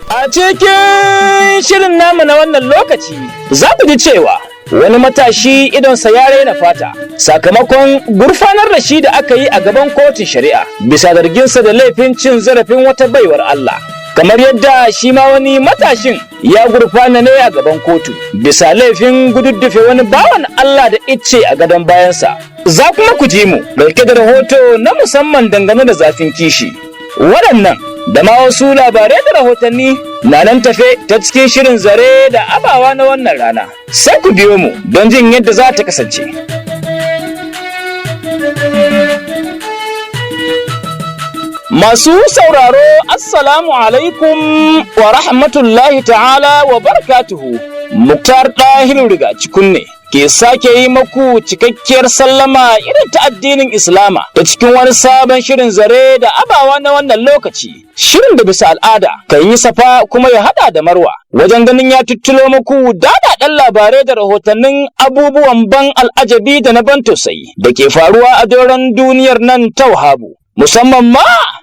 A cikin shirin namu na wannan lokaci za ku ji cewa wani matashi idonsa ya raina fata sakamakon gurfanar da shi da aka yi a gaban kotun shari'a bisa zarginsa da laifin cin zarafin wata baiwar Allah. Kamar yadda shi ma wani matashin ya gurfana ne a gaban kotu bisa laifin gududdufe wani bawan Allah da icce a gadon bayansa. Za kuma ku ji mu ɗauke da rahoto na musamman dangane da zafin kishi. Waɗannan da ma wasu labarai da rahotanni na nan tafe ta cikin shirin Zare da Abawa na wannan rana. Sai ku biyo mu don jin yadda za ta kasance. Masu sauraro, Assalamu alaikum wa rahmatullahi ta'ala wa barakatuhu. Muktar Ɗahiru Rigacikun ne ke sake yi maku cikakkiyar sallama irin ta addinin Islama ta cikin wani sabon shirin Zare da Abawa na wannan lokaci. Shirin da bisa al'ada kan yi safa kuma ya hada da marwa wajen ganin ya tuttulo muku daɗaɗɗen labarai da rahotannin abubuwan ban al'ajabi da na ban tausayi da ke faruwa a doron duniyar nan ta Wahabu. Musamman ma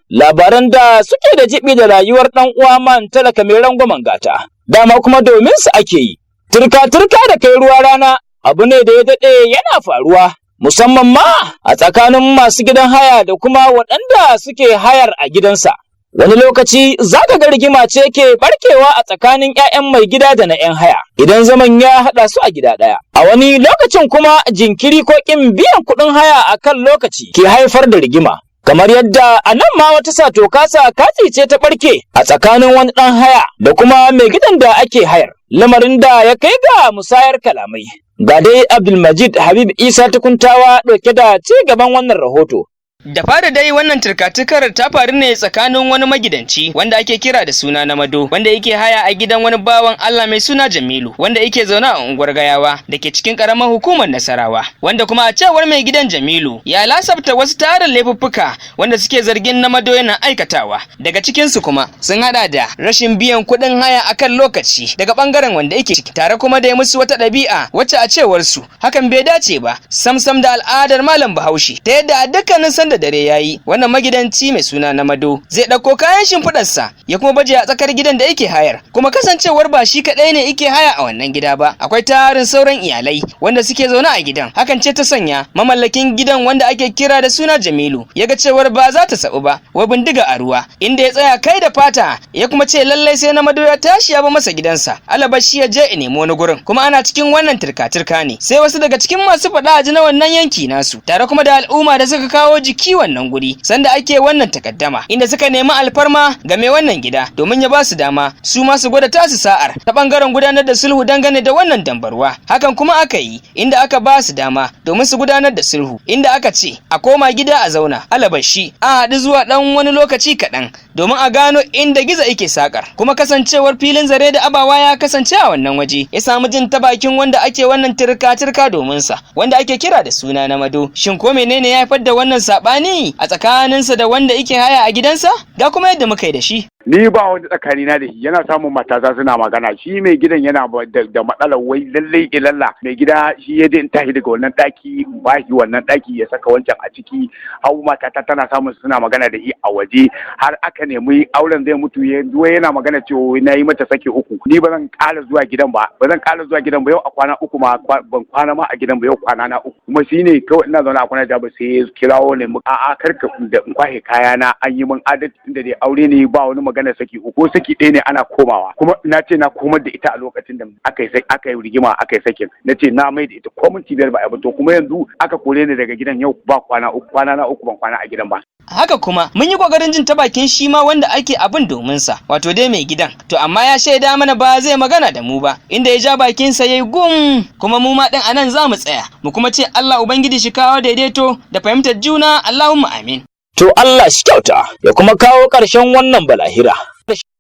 labaran da suke da jibi da rayuwar ɗan uwa man talaka mai rangwamen gata. Dama kuma domin su ake yi. Turka-turka da kai ruwa rana abu ne da ya daɗe yana faruwa musamman ma a tsakanin masu gidan haya da kuma waɗanda suke hayar a gidansa. Wani lokaci za ka ga rigima ce ke barkewa a tsakanin 'ya'yan mai gida da na 'yan haya idan zaman ya haɗa su a gida ɗaya. A wani lokacin kuma jinkiri ko ƙin biyan kuɗin haya a kan lokaci ke haifar da rigima. Kamar yadda a nan ma wata sato kasa katsi ce ta ɓarke a tsakanin wani ɗan haya da kuma mai gidan da ake hayar. Lamarin da ya kai ga musayar kalamai. Ga dai Abdulmajid Habib Isa Tukuntawa ɗauke da ci gaban wannan rahoto. Da fara dai, wannan turka-turkar ta faru ne tsakanin wani magidanci wanda ake kira da suna Namado, wanda yake haya a gidan wani bawan Allah mai suna Jamilu, wanda yake zaune a unguwar Gayawa da ke cikin karamar hukumar Nasarawa, wanda kuma a cewar mai gidan Jamilu ya lasafta wasu tarin laifuffuka wanda suke zargin Namado yana aikatawa. Daga cikin su kuma sun hada da rashin biyan kuɗin haya akan lokaci daga bangaren wanda yake ciki, tare kuma da ya musu wata ɗabi'a wacce a cewar su hakan bai dace ba samsam da al'adar malam Bahaushe, ta yadda a dukkanin sanda dare yayi, wannan magidanci mai suna Namado zai ɗauko kayan shimfiɗarsa ya kuma baje a tsakar gidan da yake hayar. Kuma kasancewar ba shi kaɗai ne yake haya a wannan gida ba, akwai tarin sauran iyalai wanda suke zaune a gidan. Hakan ce ta sanya mamallakin gidan, wanda ake kira da suna Jamilu, ya ga cewar ba za ta sabu ba wa bindiga a ruwa, inda ya tsaya kai da fata ya kuma ce lallai sai Namado ya tashi ya ba masa gidansa, alabashi ya je ya nemi wani gurin. Kuma ana cikin wannan turka-turka ne sai wasu daga cikin masu faɗa a ji na wannan yanki nasu, tare kuma da al'umma da suka kawo jiki wannan guri sanda ake wannan takaddama, inda suka nemi alfarma ga mai wannan gida domin ya ba su dama su ma su gwada tasu sa'ar ta bangaren gudanar da sulhu dangane da wannan dambarwa. Hakan kuma aka yi, inda aka ba su dama domin su gudanar da sulhu, inda aka ce a koma gida a zauna, alabashi a haɗu zuwa ɗan wani lokaci kaɗan domin a gano inda gizo yake sakar. Kuma kasancewar filin Zare da Abawa ya kasance a wannan waje, ya samu jin ta bakin wanda ake wannan turka-turka domin sa, wanda ake kira da suna Namado, shin ko menene ya haifar da wannan saɓani a tsakaninsa da wanda yake haya a gidansa? Ga kuma yadda muka yi da shi. Ni ba wani tsakani na da shi. Yana samun matasa suna magana. Shi mai gidan yana da matsalar wai lallai ilalla mai gida shi ya in tashi daga wannan daki, in ba shi wannan daki ya saka wancan a ciki. Hau matata tana samun suna magana da shi a waje, har aka nemi auren zai mutu. Yanzu yana magana cewa na yi mata saki uku, ni ba zan ƙara zuwa gidan ba, ba zan ƙara zuwa gidan ba. Yau a kwana 3 ma ban kwana ma a gidan ba, yau kwana na 3. Kuma shi ne kawai ina zaune a kwana da ba, sai ya kirawo ne, a'a, karka da in kwashe kayana. An yi min adalci inda dai aure ne, ba wani magana saki uku ko saki ɗaya ne, ana komawa. Kuma na ce na komar da ita a lokacin da aka yi rigima aka yi sakin, na ce na mai da ita, ko minti 5 ba a yi ba. To kuma yanzu aka kore ni daga gidan, yau ba kwana 3, kwana na 3 ban kwana a gidan ba. Haka kuma mun yi kokarin jin ta bakin shi ma wanda ake abin domin sa, wato dai mai gidan, to amma ya shaida mana ba zai magana da mu ba, inda ya ja bakin sa yayi gum. Kuma mu ma din anan za mu tsaya, mu kuma ce Allah Ubangiji shi kawo daidaito da fahimtar juna, Allahumma amin. To Allah shi kyauta ya kuma kawo ƙarshen wannan balahira.